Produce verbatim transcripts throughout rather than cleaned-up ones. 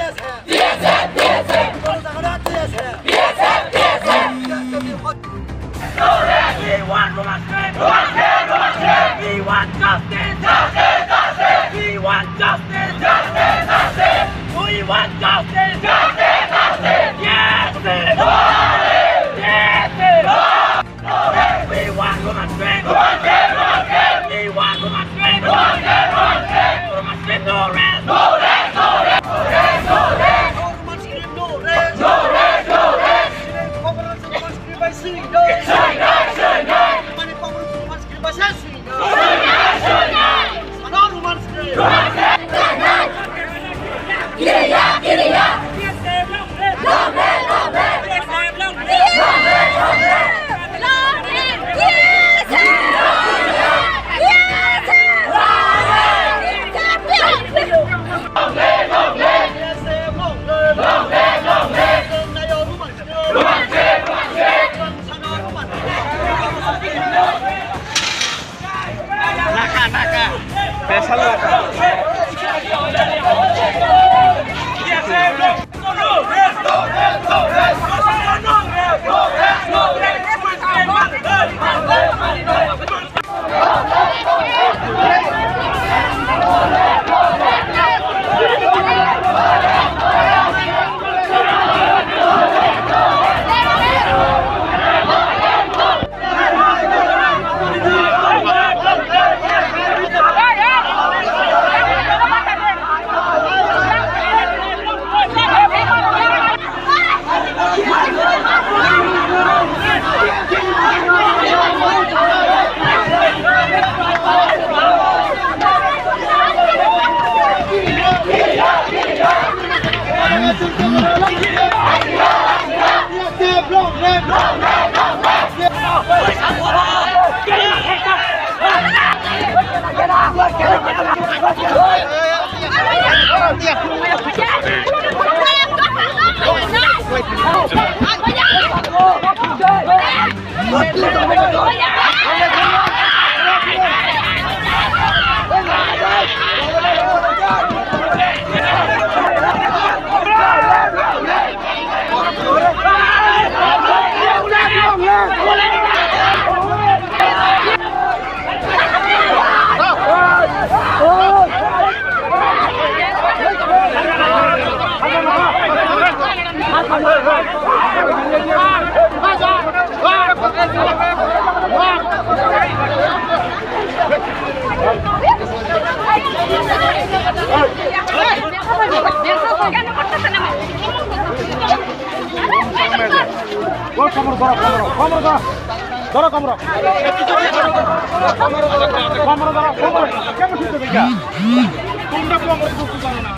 We want women's rights! We want justice! Justice! Justice! We want justice! Justice! Justice! We want justice! Justice! Justice! Yes! Yes! We want women's rights! We want women's rights! We want women's rights! Women's rights, no rest! No rest! No rest! No rest! No rest! No rest! No rest! No rest! No rest! No rest! No rest! Naka, naka. Special naka. Doro, komro, komro, komro. Komro, doro, komro. Kya kya sito bhaiya? Tumra komro to sito na.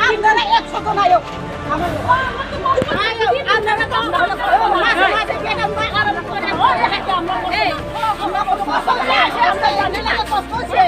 আপনারা একশো জন আয়ো। আয়ো, আপনারা তো আমরা মাঝে মাঝে বেতন পাই, আর আমরা করে, আমরা কত কষ্ট হচ্ছে, আমরা জানি না কত কষ্ট হচ্ছে।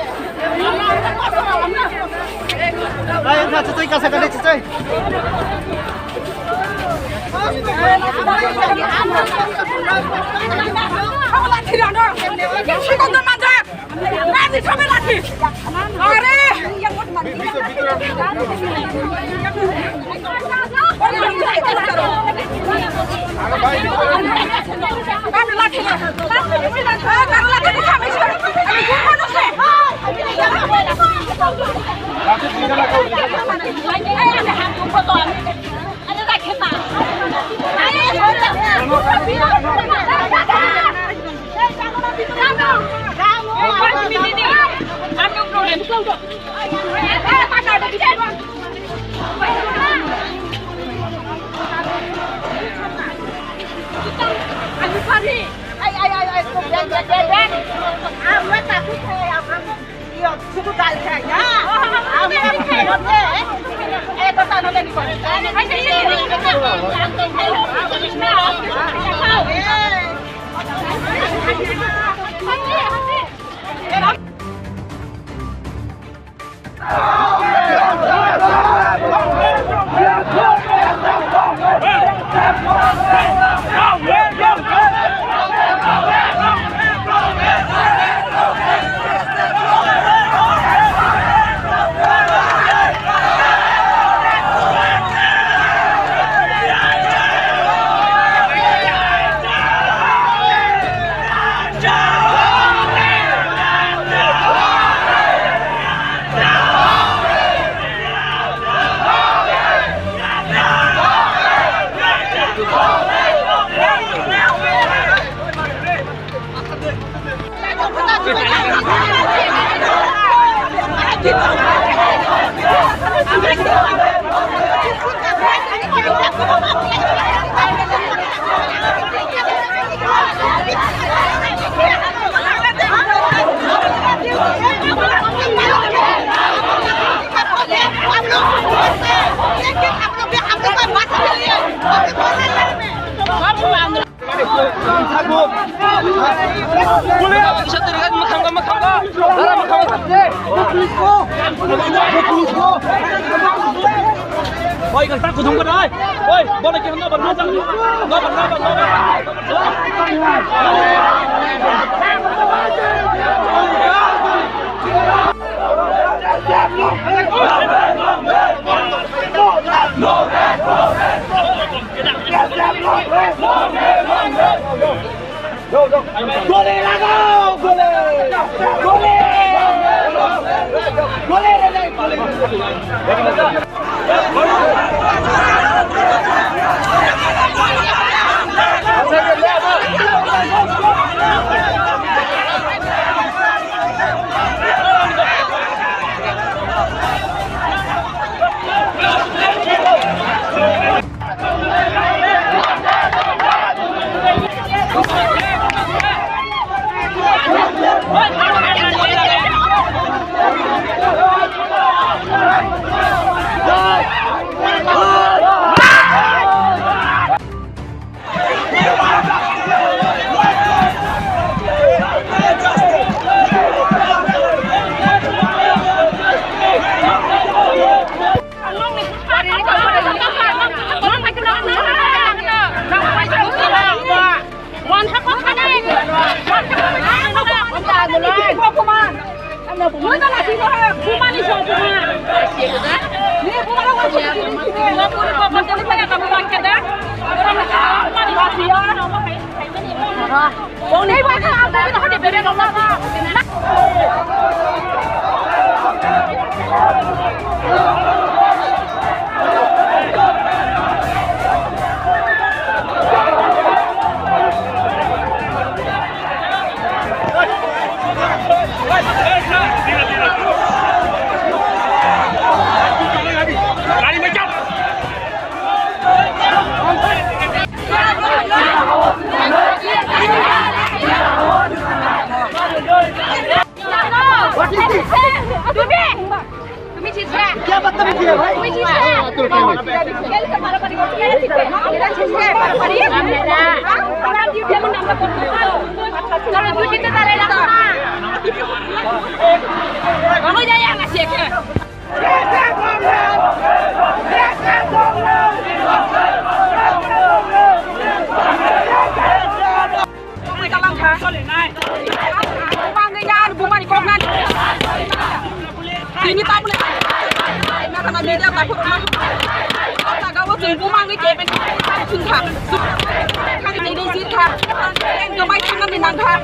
Oi, kan tak kudung kan, oi. Oi, bola kira no ban, no ban, no ban, no ban, no ban. Gole lagao, gole! Gole! Gole, gole, gole! What is this? क्या बदतमीजी है भाई? Ini tak boleh. Karena media tak kurang. Jaga wo chwng bumangwi kebeng thangkha. Thangni jir kha. Eng kwbai thangnani nangkha.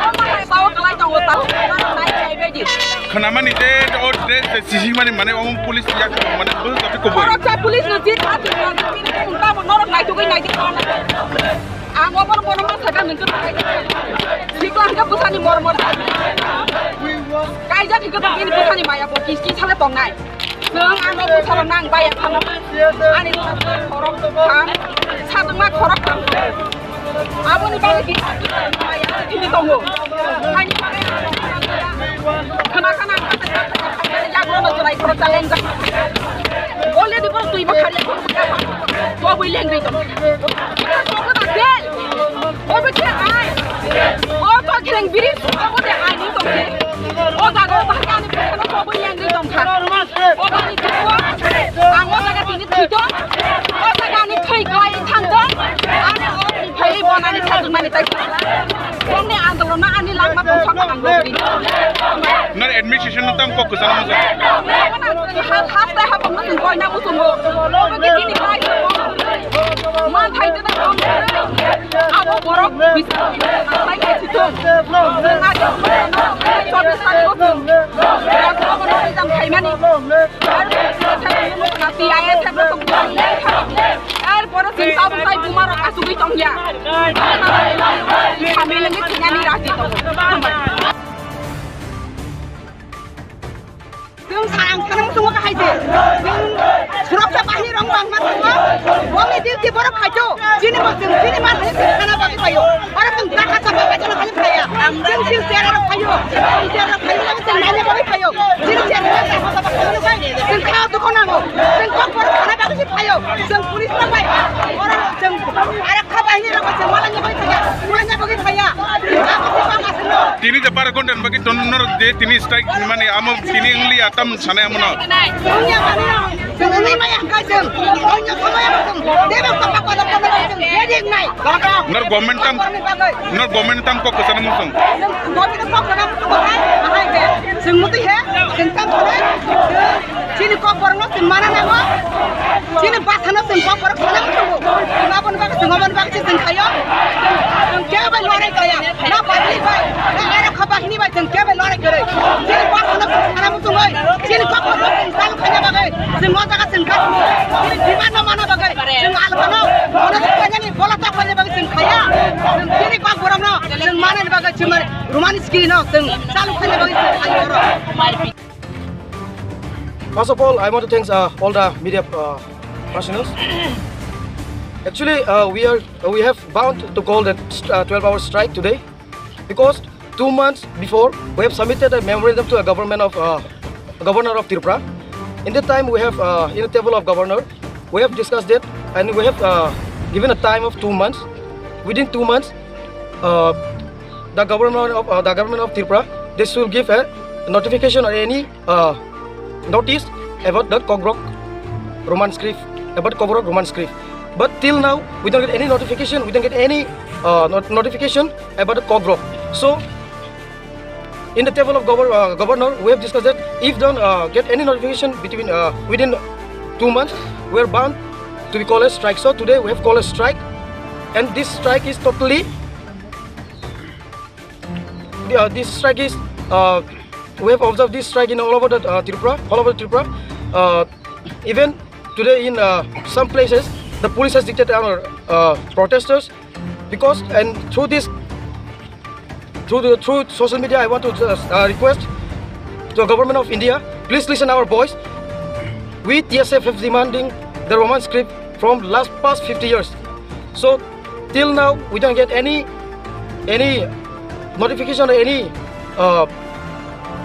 Omo hai sao kwlai tongo tao. Nai nai baidi. Khwnamani je o dress de sisingmani mane omo police yak mane bwswk khe kubui. Oro cha police no jir kha. Tamo norok naitugwi naitugwi. Ang obo bono ma sakha nung khe. Sikla hingke bwsani mor mor. Kaijak hingke bini bwsani maya bo kiski sale tongnai. Chwng ano bwsalo nang baya thangma. Ani khorok thang, sadungma khorok thang. Aboni bagwi kisa maya thini tongo. Khana khana yagrono jolai khorok chaleng jak. Already bo twi bo khari. Bo bui leng ri tong. Bo da de. Obo khe ai. O to khereng biri obo de ai ni tong khe. O jaga o bahai ani phano obo yang ri tong kha. Obo ni thwibo. Ang o jaga tini thwito. O jaga ani thwi klai thangdo. Ani o thwi phai bo nani sajwk mani tai. Bongni andolon no ani langma tong sakha ang rogri. Nang administration no tam kok kwchang mo. Hal haste habang no tong koina musungo. Obo khe chini klai. Man thai tene kong. Abo borok bisa. Sai kai situ. Nang age. Chobis tari bo. Program khai mani. Ti ai thep. Ar borok sin tabuk tai buma rok asugui tong ya. Kami lagi sinani rati tong. Chwng sa ang thani muchungo bahai se. Chwng suraksa bahini rong bangma tongo. Bongni duty borok khaito. Chini bo chwng chini man hai chwng khana bagwi phaio. Oro chwng bwkha chapa bai chwng hai phaiya. Chwng chwng chera rok phaio. Chwng chera rok phaio, chwng naina bagwi phaio. Chini chera rok chapa chapa phaio bai. Chwng kha dukho nango. Chwng kok borok khana bagwi phaio. Chwng police rok bai. Oro chwng arak kha bahini rok bai chwng malanya bagwi phaiya. Malanya bagwi phaiya. Chwng kha bagwi phaiya. Tini je bar ghonta ni bagwi ton norok je tini strike mani amo tini wngli atam sanai amo no. Wngya mani no. Chwng wngwi maya hwnkhe chwng. Wngya khamaya bo chwng. Tebo kok kok kok kok chwng ready wngnai. Nor government tam, nor government tam kok kwchana muchung. Chwng government kok kwchana muchung hai, hai he. Chwng mutwi he, chwng tam sanai. Chini kok borokno chwng mana nango. Chini bwsano chwng kok borok sana muchungo. Chwng aboni bagwi, chwng aboni bagwi se chwng khaio. Chwng kebo bai lorai kaya. Na public bai, na era kha bahini bai chwng kebo bai lorai kwrwi. Chini bwsano chwng sana muchungoi. Chini kok borokno chwng salu khaina bagwi. Chwng o jaga chwng kha. Chini demand no mana bagwi. Chwng algano. Ono chwng khainani bola ta khaina bagwi chwng khaya. Chwng chini kok borokno chwng manani bagwi chwng mani. Romani screen no chwng salu khaina bagwi chwng khaio oro. First of all, I want to thank uh, all the media uh, personnel. Actually, uh, we are we have bound to call that uh, twelve-hour strike today because two months before we have submitted a memorandum to a government of uh, governor of Tripura. In that time, we have uh, in the table of governor, we have discussed it, and we have uh, given a time of two months. Within two months, uh, the government of uh, the government of Tripura, they should give a notification or any uh, notice about the Kokrok Roman script, about Kokrok Roman script. But till now, we don't get any notification, we don't get any uh, not- notification about the Kokrok. So, in the table of govern- uh, governor, we have discussed that if don't uh, get any notification between uh, within two months, we are bound to be called a strike. So today we have called a strike, and this strike is totally the, uh, this strike is uh, we have observed this strike in all over the uh, Tripura, all over Tripura. Uh, even today in uh, some places, the police has dictated our uh, protesters because and through this through the, through social media, I want to just uh, request to the government of India, please listen our voice. We T S F have demanding the Roman script from last past fifty years. So till now we don't get any any notification or any uh,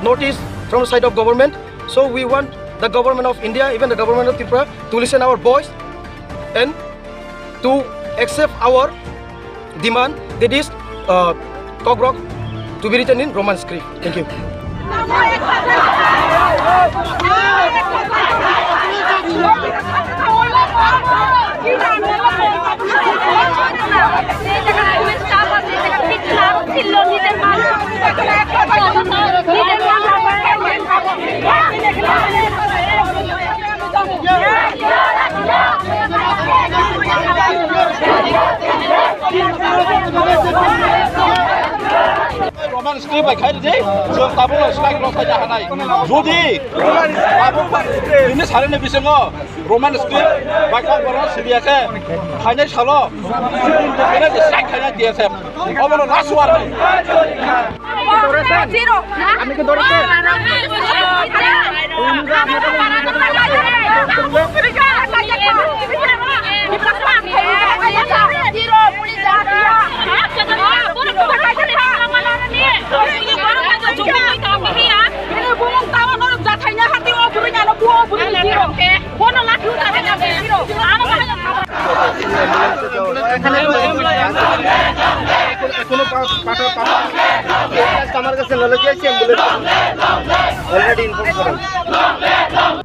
notice from the side of government. So we want the government of India, even the government of Tripura, to listen our voice and to accept our demand, that is uh, Kokrok to be written in Roman script. Thank you. Script bai khai ridi, chwng tabuk no strike rok khai da hanai. Jodi tabuk bini sarani bisingo Roman script bai kok borok siliya khe phainai salo strike khai D S F. Obono last warning. Zero. আপনি কি ধরেছেন? এখনো পা-, পাঠা, পাঠা। আমার কাছে নাহলে কি আছে, অ্যাম্বুলেন্স। Already inform করেন।